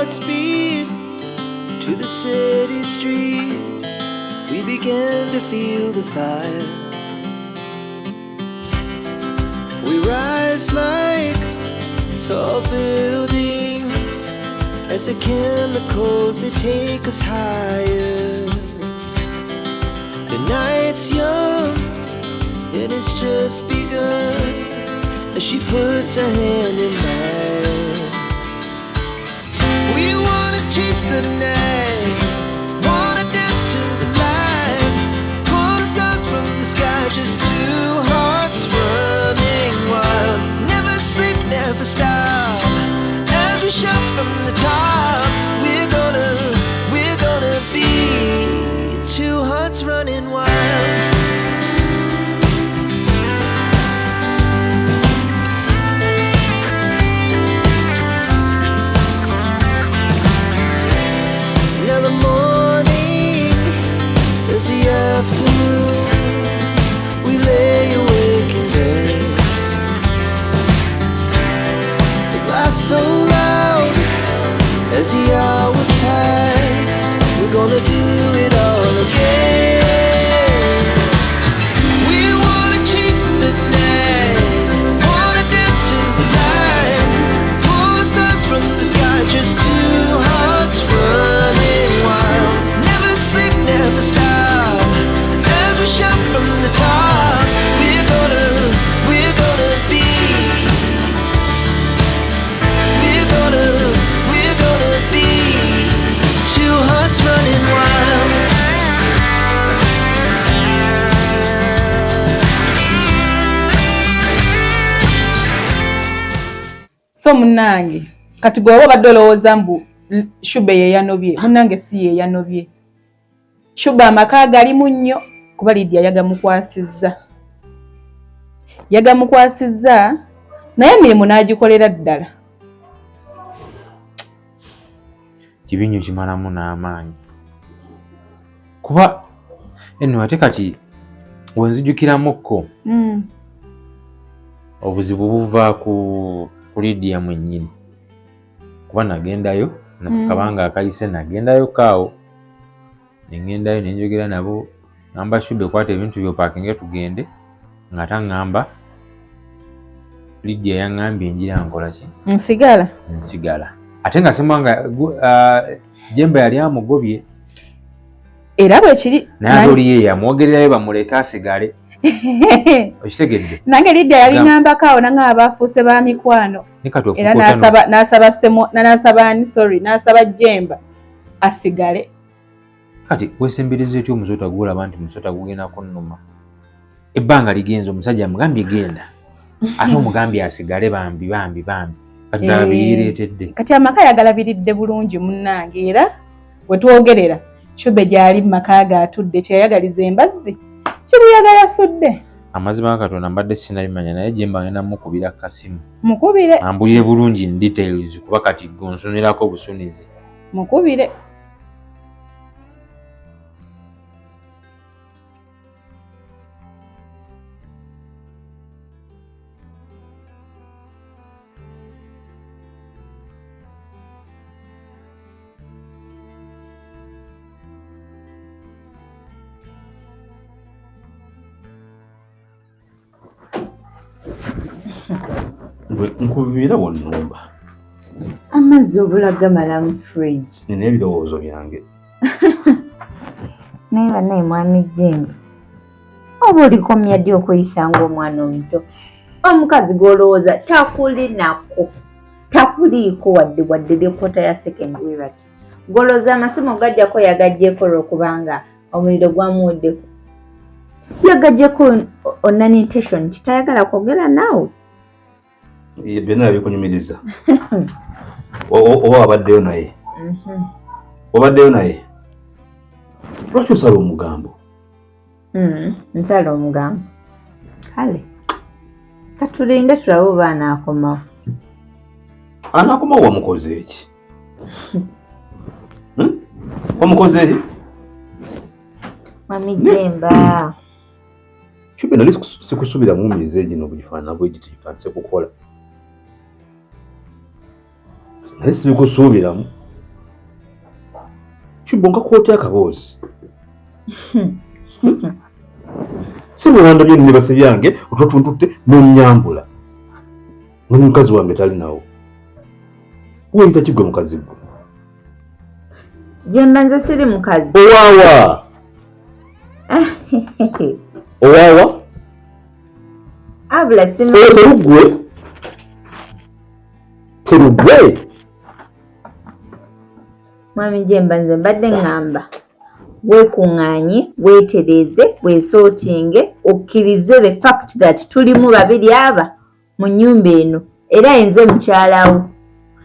hearts beat to the city streets. We began to feel the fire. We rise like tall buildings as the chemicals, they take us higher. The night's young and it's just begun as she puts her hand in mine. We wanna chase the night, wanna dance to the light, pull the stars from the sky, just two hearts running wild. Never sleep, never stop, as we shout from the top. We're gonna be two hearts running wild. Now the morning is the afternoon. We lay awake in bed. The laugh so loud as the hours pass. We're gonna do it all again. We wanna chase the night, wanna dance to the light, pull the stars from the sky, just two hearts running wild. Never sleep, never stop, as we shout from the top. We're gonna be, we're gonna be two hearts running wild. So munnange, kati gwe oba obadde olowooza mbu Shube yeeyanobye, munnange si yeeyanobye. Shube amaka galimu nnyo kuba Lidia yagamukwasizza, yagamukwasizza, naye emirimu n'agikolera ddala. Kibi nnyo, kimalamu n'amaanyi kuba eno ate kati wenzijukiramuko obuzibu buva ku Lidia mwennyini, kuba nagendayo kabanga akayise, nagendayo kaawo, nengendayo nenjogera nabo, ngamba Shube kwata ebintu byopaakinge tugende, nga taŋŋamba Lidia yaŋŋambye enjira nkola ki? Nsigala. Nsigala, ate nga simwanga Jemba yali amugobye. Era bwekiri. Naye ate oli ye yamwogererayo bamuleke asigale, okitegedde? Nange Lidia yabiŋŋambako awo, nangamba bafuuse ba mikwano. Ne kati era ofuuka otya? N'asaba semo, n'asaba ani, sorry, n'asaba Jemba asigale. Kati wesembereza otya omusota gwolaba nti musota gugenda kunnuma? Ebbanga ligenze, omusajja amugambye genda, ate omugambye asigale, bambi bambi bambi, kati ddala byeyereetedde. Kati amaka yagalabiridde bulungi munnange, era wetwogerera Shube gyali mu maka ge atudde, teyayagaliza embazzi kibuyaga yasudde. Amazima ga Katonda mbadde sinabimanya, naye Jemba ngenda mukubira kasimu. Mukubire. Ambulire bulungi in details, kuba kati gonsunirako busunizi. Mukubire. Gwe nkuviira wonnumba. Amazzi obula gamala mu fridge. Nina ebirowoozo byange. Naye bannaye, mwami Jemba, oba olikomya ddi okweyisa ng'omwana omuto? Omukazi gw'olowooza takulinako, takuliiko wadde wadde lekota ya secondary bati, gw'olowooza amasimu gajjako yagaggyeko olwokubanga omuliro gwamuweddeko, yagaggyeko on an intention nti tayagala kwogera naawe. Byonna yabikunyumiriza? Oba wabaddeyo naye? Wabaddeyo naye? Lwaki osala omugambo? Nsala omugambo? Kale katulinde tulabe oba anaakomawo. Anaakomawo wamukoze eki? Hmm? Wamukoze eki? Mwami Jemba. Kyube, nali sikusubira muwumiriza egino bugifaanana bwe giti gitandise kukola, naye sibikusuubiramu. Kibonga kooti akaboozi. Si bwewanda bye nnebase byange ototuntutte n'onnyambula. Nga mukazi wange tali nawo. Weeyita ki gwe mukazi gwe? Jemba nze siri mukazi. Owaawa! Owaawa? Abula simanyi. Oyo teruggwe? Teruggwe? Mwami Jemba nze mbadde ŋŋamba weekuŋŋaanye weetereeze weesootinge okkirize the fact that tulimu babiri aba mu nnyumba eno era yenze mukyalawo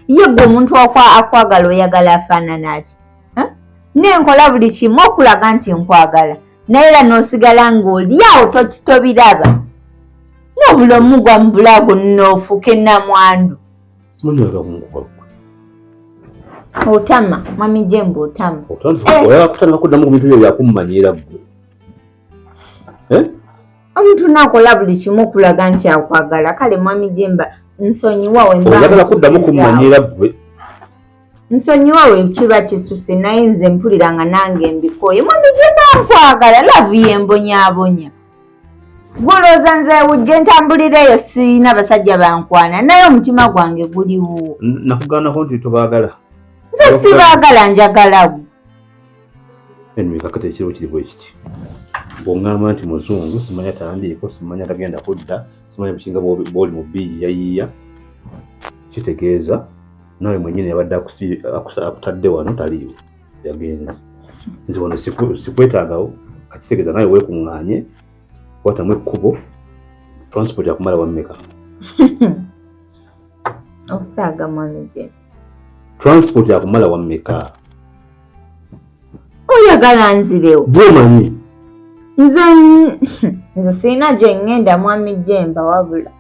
ye gwe omuntu akwagala oyagala afaanana ati nenkola buli kimu okulaga nti nkwagala naye era n'osigala ng'oli awo tokitobiraba n'obulomu gwa mu bulago n'ofuuka ennamwandu. Otama mwami Jemba otama. Oyagala kutandika kuddamu ku bintu byo byakummanyiira ggwe. Eh? Omuntu nakola buli kimu okulaga nti akwagala kale mwami Jemba nsonyiwa oyagala kuddamu kummanyiira ggwe. Nsonyiwa we kiba kisuse naye nze mpulira nga nange mbikooye mwami Jemba nkwagala laavu yembonyaabonya. Gwolowooza nze wujje ntambulira eyo sirina basajja bankwana naye omutima gwange guliwo. Nakugaanako nti tobaagala. Nze sibaagala njagala gwe. Anyway, kakati ekiro kiri bwe kiti. Bw'oŋŋamba nti muzungu simanya tandiiko simanya tagenda kudda simanya bukinga bw'oli mu biyiyayiya kitegeeza naawe mwennyini yabadde akutadde wano taliiwo yagenze. Nze wano sikwetaagawo kakitegeeza naawe weekuŋŋaanye kwatamu ekkubo transport yakumala wammeka. Osaaga mwami gye. Transport yakumala wammeka. Oyagala nzirewo. Bw'omanyi. Nze nze sirina gye ŋŋenda mwami Jemba wabula.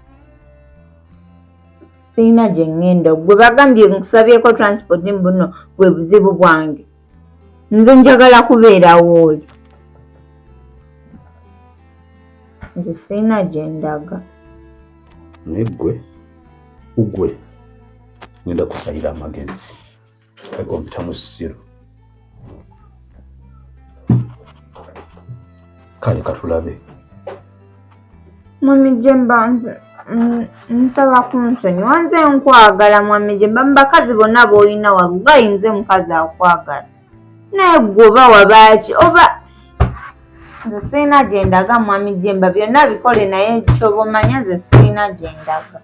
Sirina gye ŋŋenda gwe bagambye nkusabyeko transport mbuno bwe buzibu bwange. Nze njagala kubeerawo oli. Nze sirina gye ndaga. Naye ggwe ugwe ngenda kusalira amagezi agompita musiru. Kale katulabe. Mwami Jemba nsaba kunsonyiwa nze nkwagala mwami Jemba mu bakazi bonna b'olina walugayi nze mukazi akwagala. Naye ggwe oba wabaaki oba nze sirina gye ndaga mwami Jemba byonna bikole naye kyoba omanya nze sirina gye ndaga.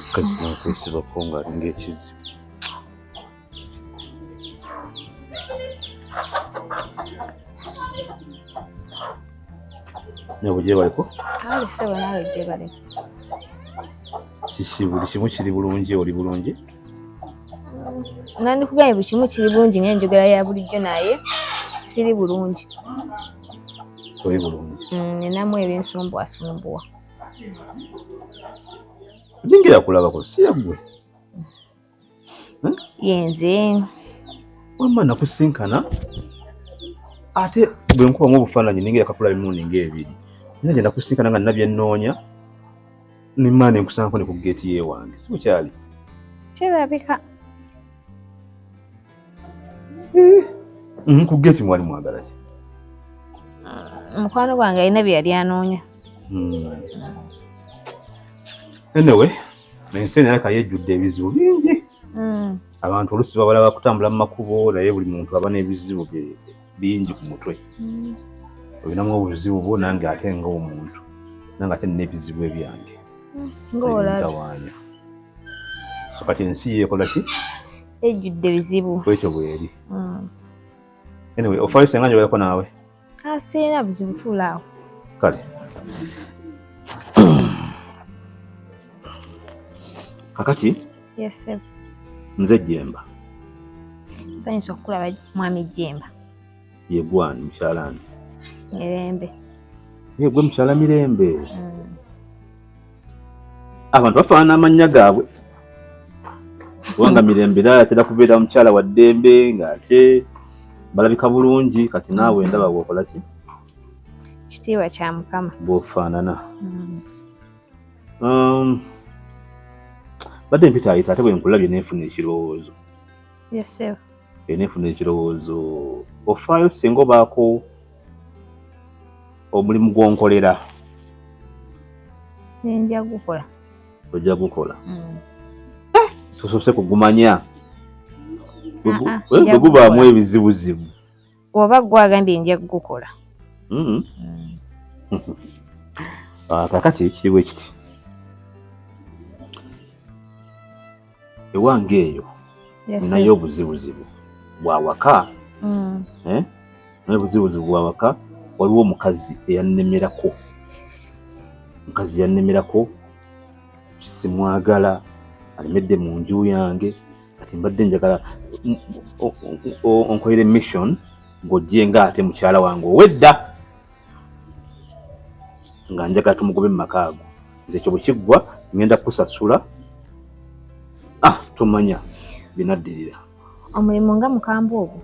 Mukazi nakwesibako ng'alinga ekizibu. Nyabo gyebaleko? Kale ssebo naawe gyebaleko. Kiki buli kimu kiri bulungi oli bulungi? Nandikugambye buli kimu kiri bulungi ng'enjogera ya bulijjo naye siri bulungi. Toli bulungi? Ninamu ebinsumbuwasumbuwa. Ndingira kulabako si yaggwe. Yenze. Wamma nakusinkana ate bwe nkubamu obufaananyi ninga yakakula emirundi ng'ebiri. Nina gye nakusinkana nga nina bye nnoonya ne mmaa ne nkusangako ne ku ggeeti y'ewange. Si bwe kyali? Kirabika. Ku ggeeti mwali mwagala ki? Mukwano gwange alina bye yali anoonya. Anyway, ensi eno erabika yejjudde ebizibu bingi. Abantu oluusi babalaba kutambula mu makubo naye buli muntu aba n'ebizibu bye bingi ku mutwe. Olinamu obuzibu bwo nange ate ng'omuntu nange ate nina ebizibu ebyange. Ng'olabye. Ebintawaanya. So kati ensi yeekola ki? Ejjudde bizibu. Bwekyo bweri. Anyway, ofaayo senga njogerako naawe. Ah, sirina buzibu, tuula awo. Kale. Kakati? Yes, sir. Nze Jemba. Nsanyusa okukulaba Mwami Jemba. Ye gwani mukyala ani? Mirembe. Ye gwe mukyala Mirembe. Abantu bafaanana amannya gaabwe. Kubanga Mirembe era atera kubeera mukyala wa ddembe ng'ate balabika bulungi, kati naawe ndaba bw'okola ki? Kitiibwa kya Mukama. Bw'ofaanana. Badde mpitaayita ate bwe nkulabye ne nfuna ekirowoozo. Yes, sir. Ne nfuna ekirowoozo. Ofaayo singa obaako omulimu gw'onkolera. Nja gukola. Ojja gukola. Tusoose kugumanya. Bwe gubaamu ebizibuzibu. Oba gwagambye nja gukola. Kakati kiri bwe kiti. Ewange eyo ninayo obuzibuzibu bwa waka. Naye obuzibuzibu bwa waka, waliwo omukazi eyannemerako. Omukazi yannemerako, simwagala, alemedde mu nju yange. Kati mbadde njagala onkolere mission ng'ojje ng'ate mukyala wange ow'edda, nga njagala tumugobe mu maka ago. Nze ekyo bwe kiggwa ngenda kukusasula. Tomanya binaddirira. Omulimu nga mukambwe ogwo.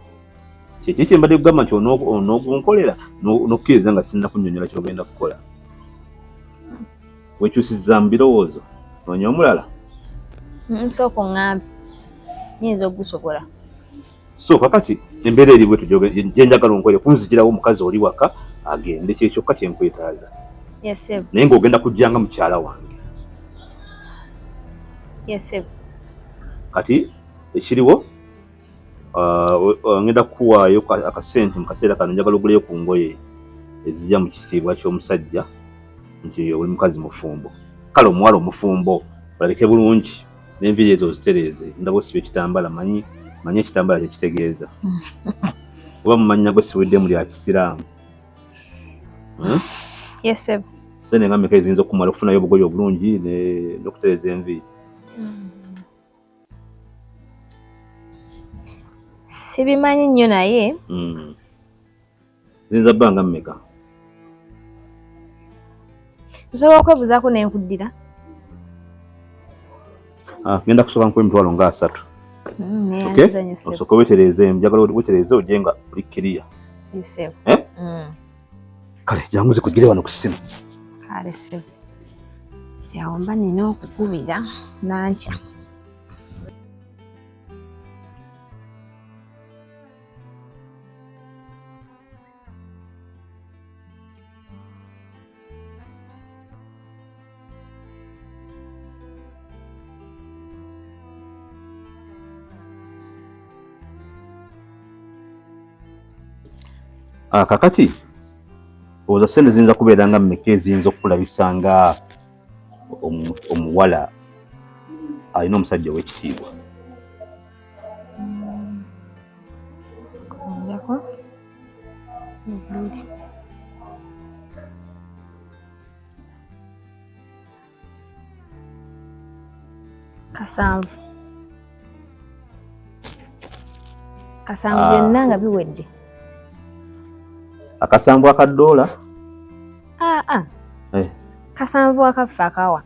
Kyekiri kye mbadde kugamba nti onoogunkolera n'okukkiriza nga sinnakunnyonnyola ky'ogenda kukola. Wekyusizza mu birowoozo noonya omulala. Nsooka oŋŋambe nnyinza okugusobola. So kakati embeera eri bwetyo gye njagala onkolere, kunzigirawo omukazi oli waka agende, kye kyokka kye nkwetaaza. Yes, sir. Naye ng'ogenda kujja nga mukyala wange. Yes, sir. Kati ekiriwo ngenda kukuwaayo akasente mu kaseera kano, njagala oguleyo ku ngoye ezijja mu kitiibwa ky'omusajja nti oli mukazi mufumbo. Kale omuwala omufumbo olabike bulungi n'enviiri ezo ozitereeze, ndaba osiba ekitambala, manyi ekitambala kye kitegeeza. Oba mu mannya go siweddemu lya kisiraamu. Yes, sir. Ssente nga mmeka eziyinza okukumala okufunayo obugoye obulungi n'okutereeza enviiri? Sibimanyi nnyo naye. Ziyinza bba nga mmeka? Nsobola okwebuuzaako ne nkuddira. Ngenda kusooka nkuwa emitwalo nga 3. Osooke weetereeze, njagala weetereeze ojje nga oli kiriya. Kale jangu zikugire wano ku ssimu. Kale ssebo. Awo mba nina okukubira nankya. Kakati olowooza ssente ziyinza kubeera nga mmeka eziyinza okukulabisa nga omuwala alina omusajja ow'ekitiibwa? Kasanvu. Kasanvu byonna nga biwedde. Akasanvu aka ddoola? Kasanvu akaffe akawa.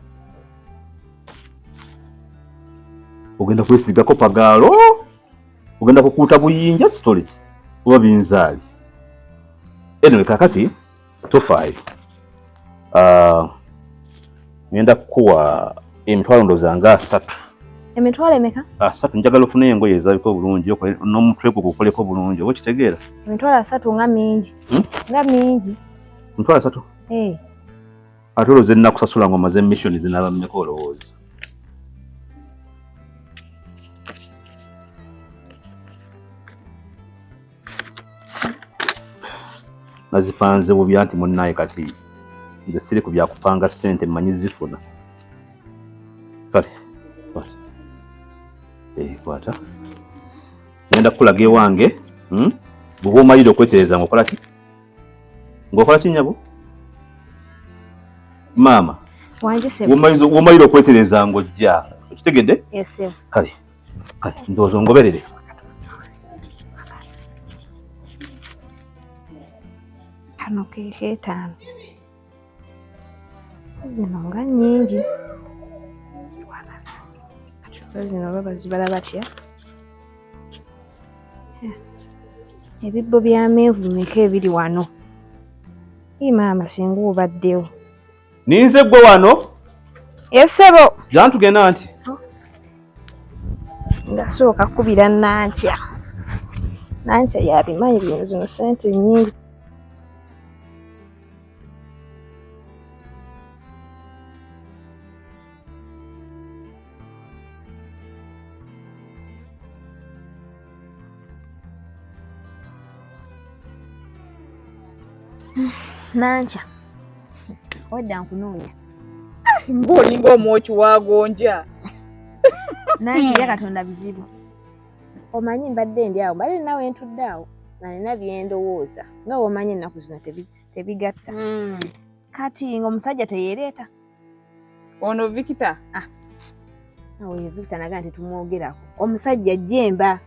Ogenda kwesigako pagaalo? Ogenda kukuuta buyinja kitole oba binzaali? Anyway, kakati tofaayo. Ngenda kukuwa emitwalo ndowooza nga 3. Emitwalo emeka? 3. Njagala ofune engoye ezirabika obulungi n'omutwe gwo gukoleko bulungi, oba okitegeera? Emitwalo 3 nga mingi. Nga mingi. Emitwalo 3? Ate olowooza ennakusasula ng'omaze mission zinaaba mmeka olowooza? Nazipanze bubi anti munnaye kati nze siri ku byakupanga ssente, mmanyi zifuna. Kale kwata. Kwata. Ngenda kukulaga ewange, Bw'oba omalira okwetereza ng'okola ki? Ng'okola ki nnyabo? Maama. Wangi ssebo. W'omalira okwetereza ng'ojja. Okitegedde? Yes ssebo. Kale, kale ndowooza ongoberere. Kano ke keetaano. Zino nga nnyingi. Kati oba zino oba bazibala batya? Ebibbo by'amenvu bimeka ebiri wano? Ii maama singa obaddewo. Ninze gwe wano? Esebo. Jangu tugenda nti. Ndasooka kubira Nankya. Nankya yabimanyi bino zino ssente nnyingi. Nankya wedda nkunoonya. Ng'olinga omwoki wa gonja. Nankya ebya Katonda bizibu. Omanyi mbadde ndi awo, mbadde naawe ntudde awo nga nina bye ndowooza nga bw'omanyi ennaku zino tebigatta. Kati ng'omusajja teyeereeta. Ono Victor? Ah. Awo ye Victor naga nti tumwogerako. Omusajja Jemba.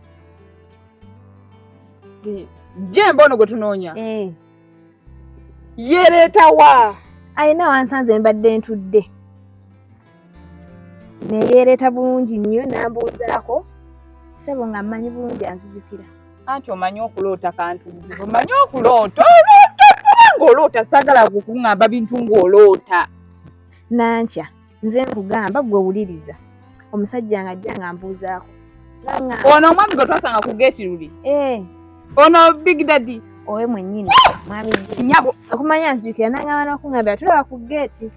Jemba ono gwe tunoonya? Yeereeta wa? Alina wansanze mbadde ntudde. Neyeereeta bulungi nnyo n'ambuuzaako. Ssebo nga mmanyi bulungi anzijukira. Anti omanyi okuloota kantu. Omanyi okuloota. Oloota ng'oloota saagala kukuŋŋamba bintu ng'oloota. Nankya nze nkugamba gwe wuliriza. Omusajja ng'ajja nga mbuuzaako. Ono omwami gwe twasanga ku geeti luli. Ono Big Daddy. Owe mwennyini mwami Jemba. Nnyabo. Okumanya nzijukira n'angamba n'okuŋŋambira tulaba ku geeti.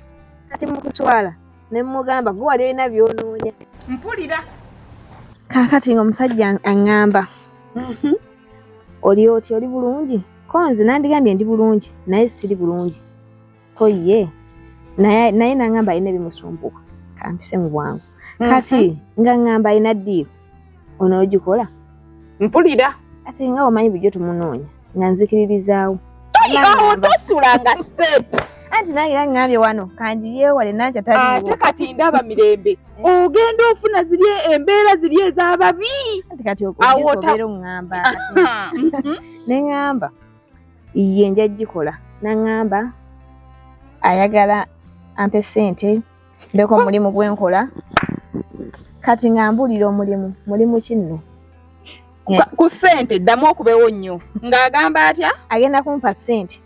Kati mu kuswala ne mmugamba gwe wali olina by'onoonya. Mpulira. Kaakati ng'omusajja aŋŋamba. Oli otya oli bulungi? Ko nze nandigambye ndi bulungi naye siri bulungi. Ko ye naye n'aŋŋamba alina ebimusumbuwa. Kampise mu bwangu. Kati nga ŋŋamba alina ddiiru onoogikola? Mpulira. Kati nga omanyi bulijjo tumunoonya nga nzikiririzaawo. Awo tosulanga step. Anti nange era ŋŋambye wano kangiyeewale Nankya taliiwo. Ate kati ndaba mirembe. Ogenda ofuna ziri embeera ziri ez'ababi. Anti kati obeera oŋŋamba kati. Ne ŋŋamba ye nja gikola. N'aŋŋamba ayagala ampe ssente mbeeko omulimu gwe nkola. Kati nga mbuulira omulimu, mulimu ki nno? Ku ssente ddamu okubewo nnyo. Ng'agamba atya? Agenda kumpa ssente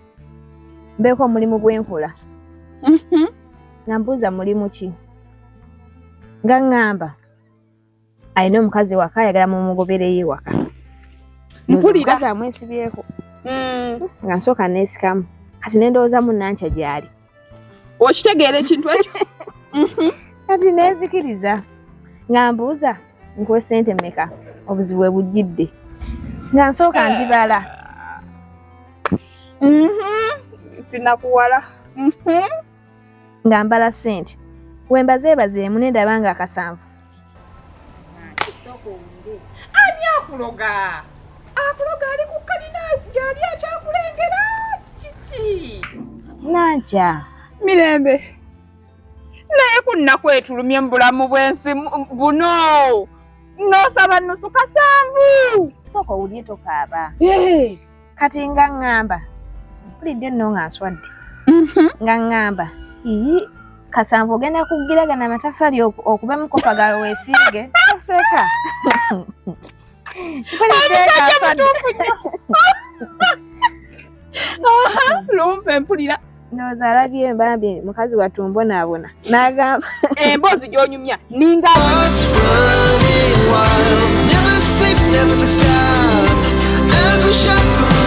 mbeeko omulimu gwe nkola. Nga mbuuza mulimu ki? Nga ŋŋamba alina omukazi waka ayagala mumugobereyo ewaka. Mpulira. Omukazi amwesibyeko. Nga nsooka neesikamu. Kati ne ndowoozamu Nankya gy'ali. Okitegeera ekintu ekyo? Kati neezikiriza. Nga mbuuza nkuwe ssente mmeka? Obuzibu bwe bujjidde. Nga nsooka nzibala. Sinakuwala. Nga mbala ssente. We mbazeebazeemu ne ndaba nga akasanvu. Ani akuloga? Akuloga ali ku kalina gy'ali akyakulengera kiki? Nankya. Mirembe. Naye ku nnaku etulumye mu bulamu bw'ensi buno. N'osaba nnusu kasanvu. Sooka owulire tokaaba. Kati nga ŋŋamba, mpulidde nno nga nswadde. Nga ŋŋamba, ii kasanvu ogenda kugiragana amataffaali okubemu kopagalo weesiige. Toseka. Mpulidde nga nswadde. Lumpe mpulira. Ndowooza alabye mbambi mukazi wattu mbonaabona. N'agamba. Emboozi gy'onyumya ninga. Never sleep, never stop. Every shot from